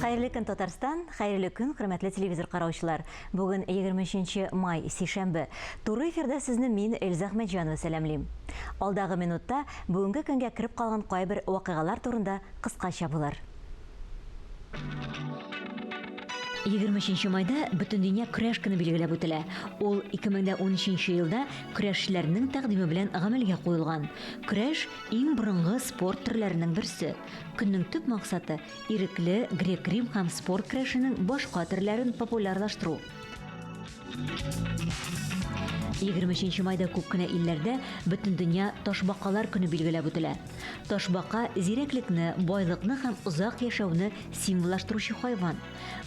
Хәерле көн, Татарстан! Хәерле көн, хөрмәтле телевизор караучылар! Бүген 23 май, сишәмбе. Туры эфирда сезне мин, Эльза Әхмәтҗанова сәламлим. Алдагы минутта бүгенге көнгә кереп калган кайбер вакыйгалар турында кыскача булыр. 23 майда Бөтендөнья көрәш көне билгеләп үтелә. Ул 2013 елда көрәшчеләрнең тәкъдиме белән гамәлгә куелган. Көрәш, иң борынгы спорт төрләренең берсе. Көннең төп максаты, ирекле, грек-рим һәм спорт көрәшенең башка төрләрен популярлаштыру. 23 майда күп кенә илләрдә Бөтендөнья ташбакалар көне билгеләп үтелә. Ташбака, зирәклекне, байлыкны һәм озак яшәүне символлаштыручы хайван.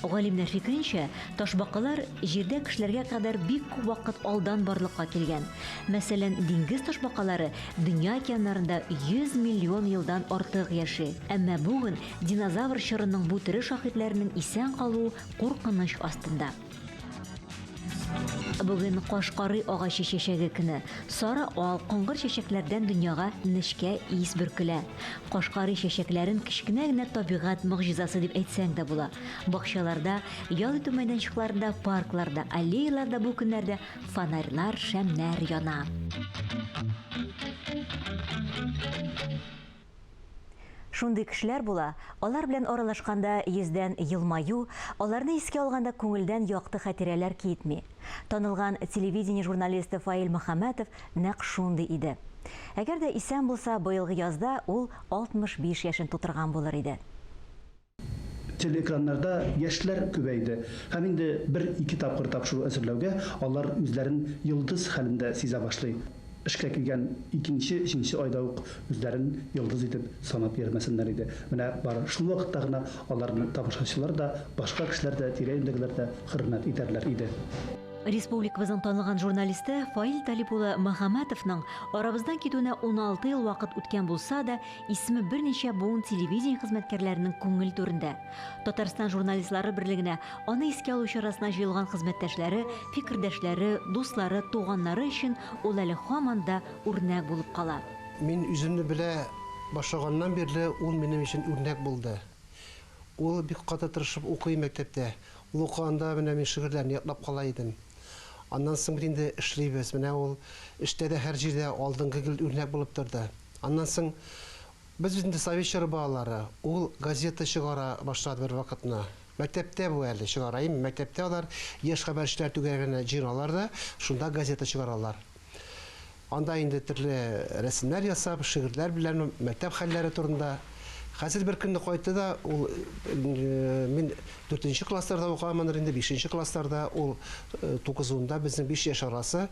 Галимнәр фикеренчә, ташбакалар Җирдә кешеләргә кадәр бик күп вакыт алдан барлыкка килгән. Мәсәлән, диңгез ташбакалары дөнья океаннарында 100 миллион елдан артык яши. Әмма бүген динозавр чорының бу төре шаһитләренең исән калуы куркыныч астында. Бүген Кашкарый агачы чәчәге көне. Сары, ал, коңгыр чәчәкләрдән дөньяга нечкә ис бөркелә. Кашкарый чәчәкләрен кечкенә генә табигать могҗизасы дип әйтсәң дә була. Бакчаларда, ял итү мәйданчыкларында, паркларда, аллеяларда бу көннәрдә фонарьлар, шәмнәр яна. Шундый кешеләр була, алар белән аралашканда йөздән елмаю, аларны искә алганда күңелдән якты хатирәләр китми. Танылган телевидение журналисты Фаил Мөхәммәтов нәкъ шундый иде. Әгәр дә исән булса, быелгы язда ул 65 яшен тутырган булыр иде. Телеэкраннарда яшьләр күбәйде һәм инде бер-ике тапкыр тапшыру әзерләүгә алар үзләрен йолдыз хәлендә сизә башлый. Эшкә килгән икенче, өченче айда ук үзләрен йолдыз итеп санап йөрмәсеннәр иде. Менә бары шул вакытта гына аларны тамашачылар да, башка кешеләр дә, тирә-юньдәгеләр дә хөрмәт итәрләр иде. Республикабызның танылган журналисты Фаил Талип улы Мөхәммәтовның арабыздан китүенә 16 ел вакыт үткән булса да, Исеме берничә буын телевидение хезмәткәрләренең күңел түрендә. Татарстан журналистлары берлегенә аны искә алу чарасына җыелган хезмәттәшләре, фикердәшләре, дуслары, туганнары өчен ул әле һаман да үрнәк булып кала. Мин үземне белә башлаганнан бирле ул минем өчен үрнәк булды. Ул бик каты тырышып укый мәктәптә. Ул укыганда менә мин шигырьләрне ятлап кала идем. Аннан соң бит инде эшлибез. Менә ул эштә дә һәр җирдә алдынгы гел үрнәк булып торды. Аннан соң без бит инде совет чоры балалары. Ул газета чыгара башлады бер вакытны. Мәктәптә бу әле чыгара. Әйеме, мәктәптә алар яшь хәбәрчеләр түгәрәгенә җыеналар да, шунда газета чыгаралар. Анда инде төрле рәсемнәр ясап, шигырьләр белән мәктәп хәлләре турында. Хәзер бер көнне кайтты да, ул мин дүртенче классларда укыганмындыр инде, бишенче классларда, ул тугызында, безнең биш яшь арасы.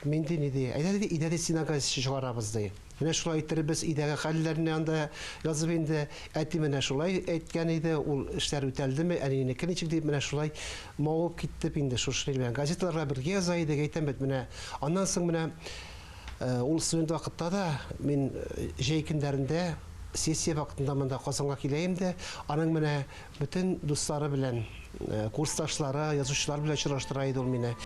Мин ди, ни ди, әйдә ди, өйдә ди стена газетасы чыгарабыз ди. Менә шулай иттереп без өйдәге хәлләрне анда язып инде, әти менә шулай әйткән иде, ул эшләр үтәлдеме, әнинеке ничек дип, менә шулай мавыгып киттек инде шушы белән. Газеталарга бергә яза идек, әйтәм бит, менә. Аннан соң менә ул студент вакытта да мин җәй көннәрендә сессия вакытында монда Казанга килә идем дә, аның менә бөтен дуслары белән, курсташлары, язучылар белән очраштыра иде ул мине.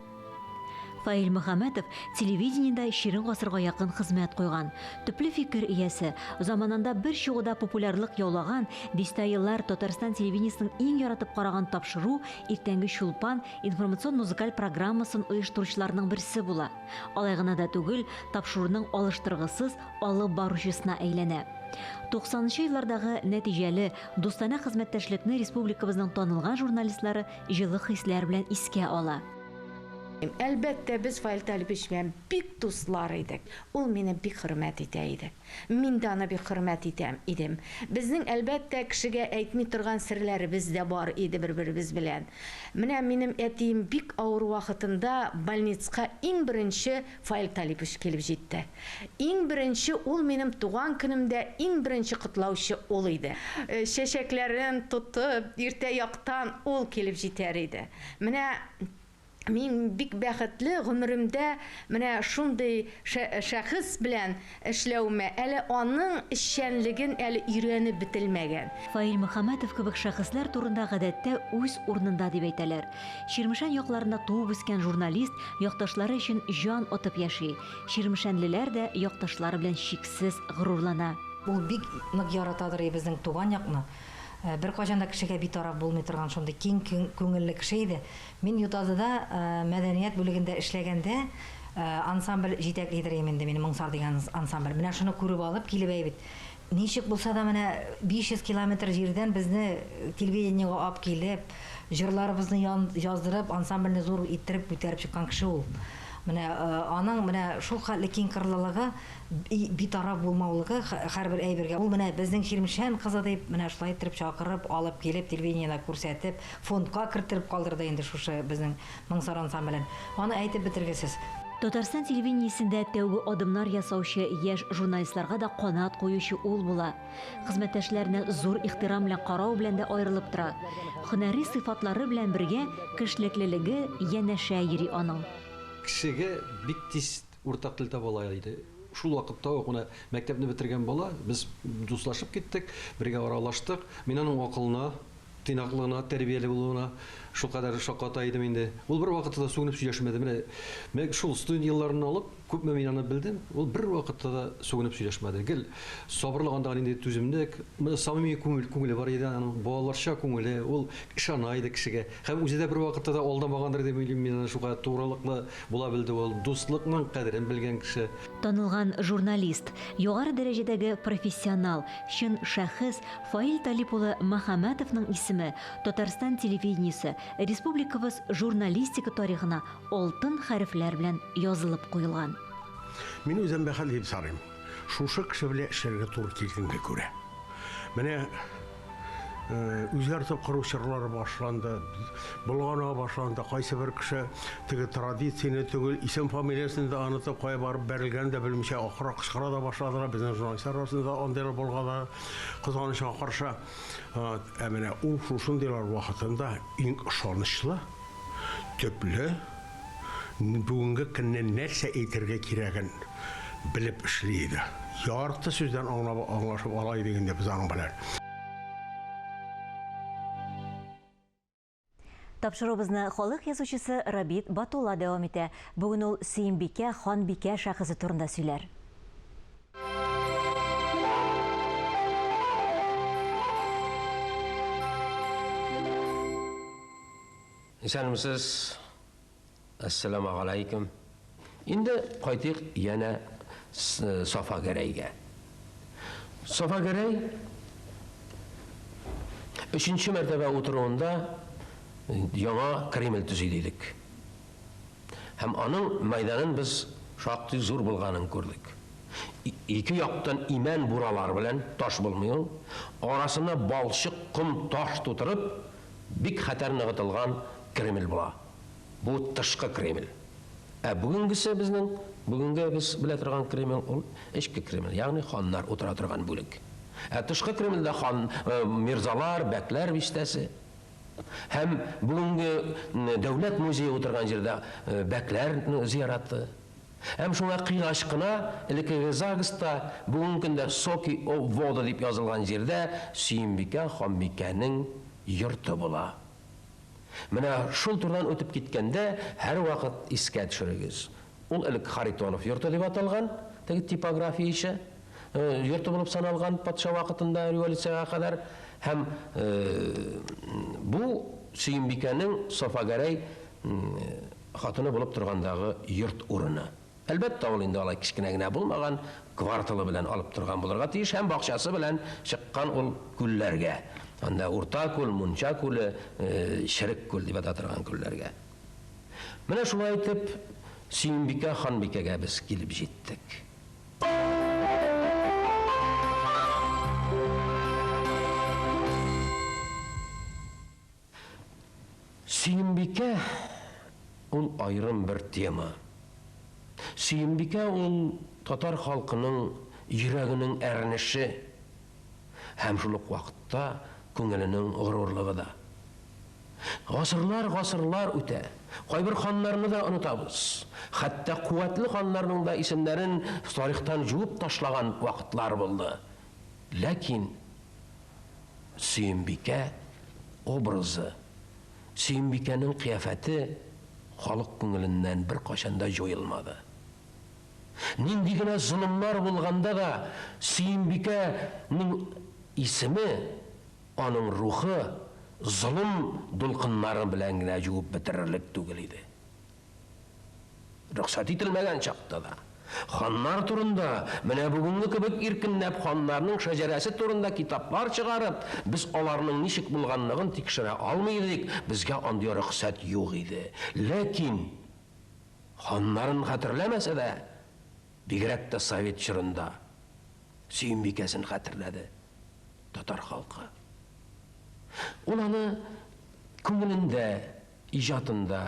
Фаил Мөхәммәтов телевидениедә чирек гасырга якын хезмәт куйган. Төпле фикер иясе, заманында бер чыгуда популярлык яулаган, дистә еллар Татарстан телевидениесенең иң яратып караган тапшыру Иртәнге Чулпан информацион-музыкаль программасын оештыручыларның берсе була. Алай гына да түгел, тапшыруның алыштыргысыз алып баручысына әйләнә. 90 нчы еллардагы нәтиҗәле, дустанә хезмәттәшлекне республикабызның танылган журналистлары җылы хисләр белән искә ала. Әлбәттә, без Фаил Талипович белән бик дуслар идек. Ул мине бик хөрмәт итә иде. Мин дә аны бик хөрмәт итәм идем. Безнең, әлбәттә, кешегә әйтми торган серләребез дә бар иде бер-беребез белән. Менә минем әтием бик авыр вакытында больницка иң беренче Фаил Талипович килеп җитте. Иң беренче ул минем туган көнемдә иң беренче котлаучы ул иде. Чәчәкләрен тотып, иртә яктан ул килеп җитәр иде. Менә мин бик бәхетле, гомеремдә менә шундый шәхес белән эшләвемә, әле аның эшчәнлеген әле өйрәнеп бетелмәгән. Фаил Мөхәммәтов кебек шәхесләр турында гадәттә үз урынында дип әйтәләр. Чирмешән якларында туып үскән журналист якташлары өчен җан атып яши. Чирмешәнлеләр дә якташлары белән чиксез горурлана. Ул бик нык яратадыр и безнең туган якны. Беркайчан да кешегә битараф булмый торган шундый киң күңелле кеше иде. Мин Ютазыда мәдәният бүлегендә эшләгәндә ансамбль җитәклидер идем инде мин, Моңсар дигән ансамбль. Менә шуны күреп алып, килеп әй бит. Ничек булса да менә 500 километр җирдән безне телевидениегә ап килеп, җырларыбызны яздырып, ансамбльне зур иттереп күтәреп чыккан кеше ул. Менә аның менә шул хәтле киң кырлылыгы, битараф булмаулыгы һәрбер әйбергә. Ул менә безнең Чирмешән кызы дип, менә шулай иттереп чакырып, алып килеп, телевидениедә күрсәтеп, фондка керттереп калдырды инде шушы безнең Моңсар ансамблен. Аны әйтеп бетергесез. Татарстан телевидениесендә тәүге адымнар ясаучы яшь журналистларга да канат куючы ул була. Хезмәттәшләренә зур ихтирам белән карау белән дә аерылып тора. Һөнәри сыйфатлары белән бергә кешелеклелеге янәшә йөри аның. Кешегә бик тиз уртак тел таба ала иде. Шул вакытта ук менә мәктәпне бетергән бала, без дуслашып киттек, бергә аралаштык. Мин аның акылына, тыйнаклыгына, тәрбияле булуына шулкадәр шакката идем инде. Ул бервакытта да сүгенеп сөйләшмәде. Менә менә шул студент елларыннан алып, күпме мин аны белдем, ул бервакытта да сүгенеп сөйләшмәде. Гел сабырлык, андагы ниндидер түземлек, менә самими күңел, күңеле бар иде аның, балаларча күңеле, ул ышана иде кешегә. Һәм үзе дә бервакытта да алдамагандыр дип уйлыйм мин аны, шулкадәр тугрылыклы була белде ул, дуслыкның кадерен белгән кеше. Танылган журналист, югары дәрәҗәдәге профессионал, чын шәхес Фаил Талип улы Мөхәммәтовның исеме Татарстан телевидениесе, республикабыз журналистика тарихына алтын хәрефләр белән язылып куелган. Мин үзем бәхетле дип саныйм. Шушы кеше белән эшләргә туры килгәнгә күрә. Менә үзгәртеп кору чорлары башланды, болгана башланды. Кайсы бер кеше теге традицияне түгел, исем фамилиясен дә онытып, кая барып бәрелгәнен дә белмичә акыра кычкыра да башладылар. Безнең журналистлар арасында андыйлар булганы, кызганычка каршы. Ә менә ул шушындыйлар вакытында иң ышанычлы, төпле, бүгенге көнне нәрсә әйтергә кирәген белеп эшли иде. Ярты сүздән аңлап, аңлашып ала идек инде без аның белән. Тапшыруыбызны халык язучысы Рабит Батулла дәвам итә. Бүген ул Сөембикә ханбикә шәхесе турында сөйләр. Исәнмесез. Әссәламегаләйкем. Инде кайтыйк янә Сафа Гәрәйгә. Сафа Гәрәй өченче мәртәбә утыруында яңа Кремль төзи дидек. Һәм аның мәйданын без шактый зур булганын күрдек. Ике яктан имән буралар белән, таш булмый ул, арасына балчык, ком, таш тутырып, бик хәтәр ныгытылган Кремль була. Бу тышкы Кремль. Ә бүгенгесе безнең, бүгенге без белә торган Кремль ул эчке Кремль, ягъни ханнар утыра торган бүлек. Ә тышкы Кремльдә хан, мирзалар, бәкләр бистәсе. Һәм бүгенге дәүләт музее утырган җирдә бәкләр зияраты. Һәм шуңа кыйгач кына элеккеге ЗАГСта, бүгенге көндә Соки обводы дип язылган җирдә Сөембикә ханбикәнең йорты була. Менә шул турыдан үтеп киткәндә һәрвакыт искә төшерегез. Ул элек Харитонов йорты дип аталган, теге типографияче йорты булып саналган патша вакытында революциягә кадәр. Һәм бу Сөембикәнең Сафагәрәй хатыны булып торгандагы йорт урыны. Әлбәттә, ул инде алай кечкенә генә булмаган, кварталы белән алып торган булырга тиеш һәм бакчасы белән чыккан ул күлләргә. Анда Урта күл, Мунча күле, Черек күл дип ата торган күлләргә. Менә шулай итеп, Сөембикә ханбикәгә без килеп җиттек. Сөембикә ул аерым бер тема. Сөембикә ул татар халкының йөрәгенең әрнеше һәм шул ук вакытта күңеленең горурлыгы да. Гасырлар, гасырлар үтә. Кайбер ханнарны да онытабыз. Хәтта куәтле ханнарның да исемнәрен тарихтан җуып ташлаган вакытлар булды. Ләкин Сөембикә образы, Сөембикәнең кыяфәте халык күңеленнән беркайчан да җуелмады. Нинди генә золымнар булганда да Сөембикәнең исеме. аның рухы золым дулкыннары белән генә юып бетерерлек түгел иде. Рөхсәт ителмәгән чакта да. Ханнар турында, менә бүгенге кебек иркенләп ханнарның шәҗәрәсе турында китаплар чыгарып, без аларның ничек булганлыгын тикшерә алмый идек, безгә андый рөхсәт юк иде. Ләкин ханнарын хәтерләмәсә дә, бигрәк тә совет чорында Сөембикәсен хәтерләде татар халкы. Ул аны күңелендә, иҗатында,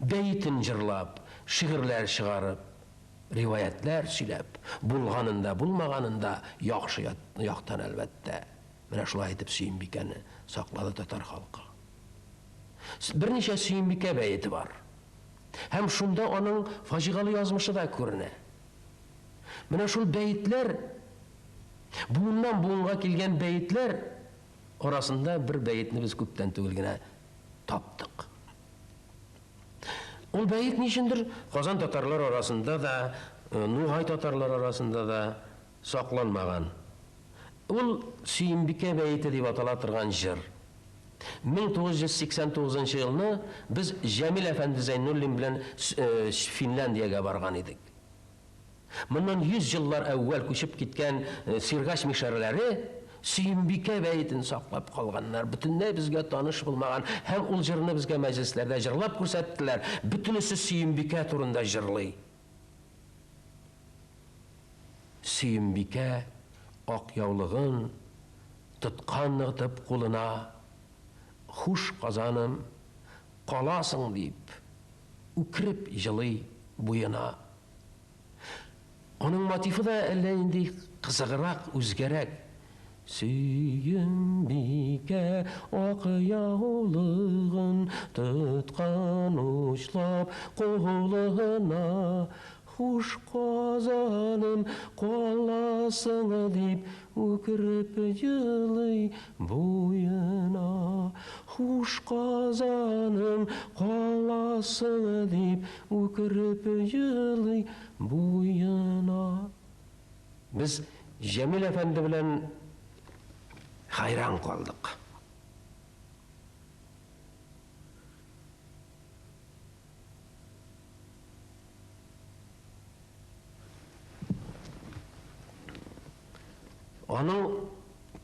бәетен җырлап, шигырьләр чыгарып, риваятьләр сөйләп, булганын да, булмаганын да яхшы яктан, әлбәттә. Менә шулай итеп Сөембикәне саклады татар халкы. Берничә Сөембикә бәете бар. Һәм шунда аның фаҗигале язмышы да күренә. Менә шул бәетләр, буыннан буынга килгән бәетләр арасында бер бәетне без күптән түгел генә таптык. Ул бәет ни өчендер Казан татарлар арасында да, Нугай татарлар арасында да сакланмаган. Ул Сөембикә бәете дип атала торган җыр. 1989 елны без Җәмил әфәнде Зәйнуллин белән Финляндиягә барган идек. Моннан 100 еллар әүвәл күчеп киткән Сергач мишәрләре Сөембикә бәетен саклап калганнар, бөтенләй безгә таныш булмаган һәм ул җырны безгә мәҗлесләрдә җырлап күрсәттеләр, бөтенесе Сөембикә турында җырлый. Сөембикә ак яулыгын тоткан ныгытып кулына, Хуш, Казаным, каласың дип, үкереп җылый буена. Аның мотивы да әллә нинди кызыграк, үзгәрәк. Сөембикә ак яулыгын тоткан учлап кулына, Хуш, Казаным, каласың дип, үкереп елый буена. Хуш, Казаным, каласың дип, үкереп елый буена. Без Җәмил әфәнде белән хәйран калдык. Аның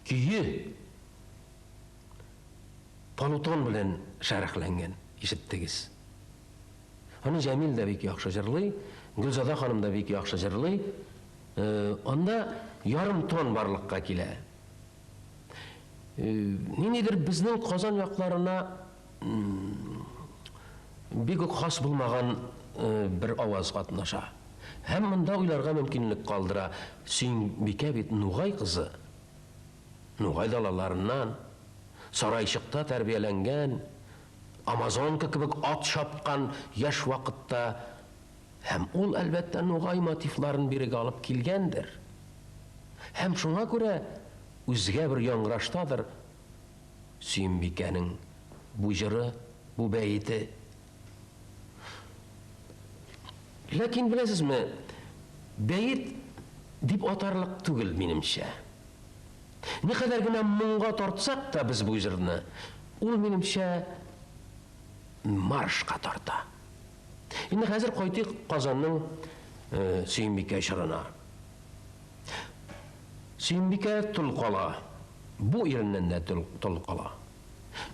көе полутон белән шәрехләнгән, ишеттегез. Аны Җәмил дә бик яхшы җырлый, Гөлзада ханым да бик яхшы җырлый. Анда ярым тон барлыкка килә. Ниндидер безнең Казан якларына бик үк хас булмаган бер аваз катнаша. Һәм монда уйларга мөмкинлек калдыра. Сөембикә бит Нугай кызы. Нугай далаларыннан, Сарайчыкта тәрбияләнгән, амазонка кебек ат чапкан яшь вакытта, һәм ул, әлбәттә, нугай мотивларын бирегә алып килгәндер. Һәм шуңа күрә үзгә бер яңгыраштадыр Сөембикәнең бу җыры, бу бәете. Ләкин, беләсезме, бәет дип атарлык түгел, минемчә. Никадәр генә моңга тартсак та без бу җырны, ул, минемчә, маршка тарта. Инде хәзер кайтыйк Казанның Сөембикә чорына. Сөембикә тол кала. Бу иреннән дә тол кала.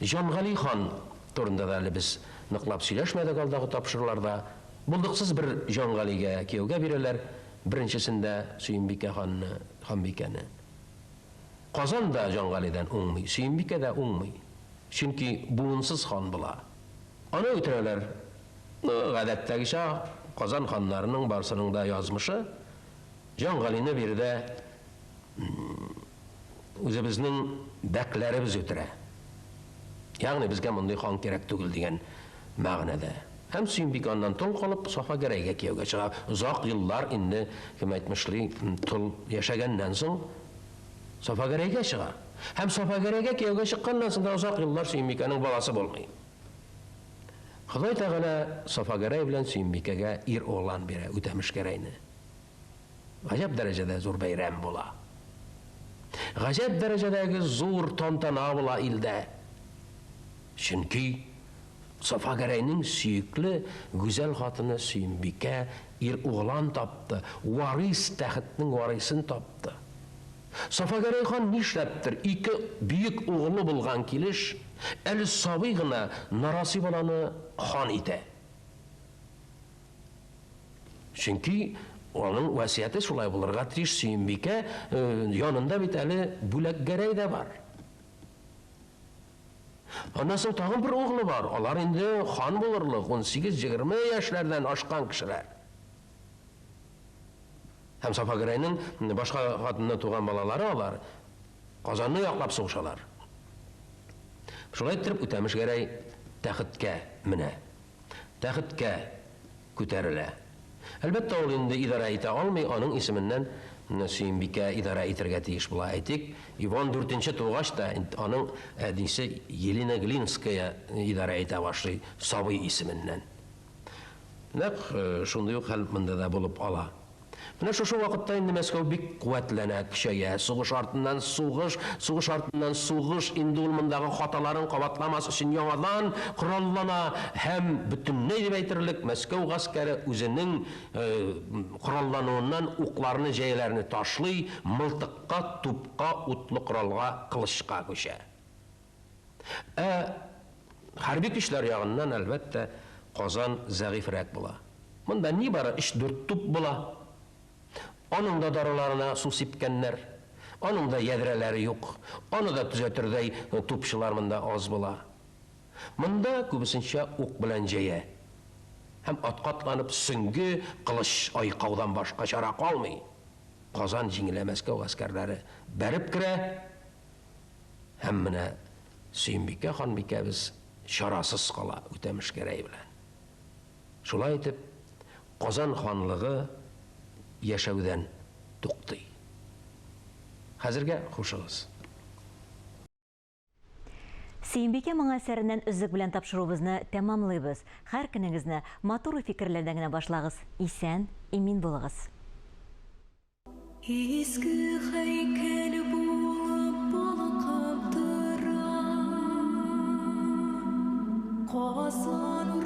Җангали хан турында да әле без ныклап сөйләшмәдек алдагы тапшыруларда. Булдыксыз бер Җангалигә кияүгә бирәләр, беренчесендә Сөембикә ханны, ханбикәне. Казан да Җангалидән уңмый, Сөембикә дә уңмый. Чөнки буынсыз хан була. Аны үтерәләр. Ну, гадәттәгечә, Казан ханнарының барсының да язмышы Җангалине биредә үзебезнең бәкләребез үтерә. Ягъни безгә мондый хан кирәк түгел дигән мәгънәдә. Һәм Сөембикә аннан тол калып, Сафа Гәрәйгә кияүгә чыга. Озак еллар инде, кем әйтмешли, тол яшәгәннән соң Сафа Гәрәйгә чыга. Һәм Сафа Гәрәйгә кияүгә чыкканнан соң да озак еллар Сөембикәнең баласы булмый. Ходай Тәгалә Сафа Гәрәй белән Сөембикәгә ир углан бирә, Үтәмеш Гәрәйне. Гаҗәп дәрәҗәдә зур бәйрәм була. Гаҗәп дәрәҗәдәге зур тантана була илдә. Чөнки Сафа Гәрәйнең сөекле гүзәл хатыны Сөембикә ир углан тапты, варис, тәхетнең варисын тапты. Сафа Гәрәй хан нишләптер, ике бөек углы булган килеш, әле сабый гына нарасый баланы хан итә. Чөнки аның васыяте шулай булырга тиеш, Сөембикә янында бит әле Бүләк Гәрәй дә бар. Аннан соң тагын бер углы бар, алар инде хан булырлык, 18-20 яшьләрдән ашкан кешеләр. Һәм Сафа Гәрәйнең башка хатыннан туган балалары алар Казанны яклап сугышалар. Шулай иттереп Үтәмеш Гәрәй тәхеткә менә. Тәхеткә күтәрелә. Әлбәттә, ул инде идарә итә алмый, аның исеменнән Сөембикә идарә итәргә тиеш була. Әйтик, Иван Дүртенче тугач та, аның әнисе Елена Глинская идарә итә башлый сабый исеменнән. Нәкъ шундый ук хәл монда да булып ала. Менә шушы вакытта инде Мәскәү бик куәтләнә, көчәя. Сугыш артыннан сугыш, сугыш артыннан сугыш, инде ул мондагы хаталарын кабатламас өчен яңадан кораллана һәм бөтенләй дип әйтерлек Мәскәү гаскәре үзенең кораллануыннан укларны, җәяләрне ташлый, мылтыкка, тупка, утлы коралга, кылычка күчә. Ә хәрби көчләр ягыннан, әлбәттә, Казан зәгыйфьрәк була. Монда нибары өч-дүрт туп була. Аның да дарыларына су сипкәннәр. Аның да ядрәләре юк. Аны да төзәтердәй тупчылар монда аз була. Монда күбесенчә ук белән җәя. Һәм атка атланып сөңге, кылыч айкаудан башка чара калмый. Казан җиңелә, Мәскәү гаскәрләре бәреп керә. Һәм менә Сөембикә ханбикәбез чарасыз кала Үтәмеш Гәрәй белән. Шулай итеп, Казан ханлыгы яшәүдән туктый. Хәзергә хушыгыз. Сөембикә моңы әсәреннән өзек белән тапшыруыбызны тәмамлыйбыз. Һәр көнегезне матур уй-фикерләрдән генә башлагыз. Исән, имин булыгыз. Изге һәйкәл булып балкып тора Казан.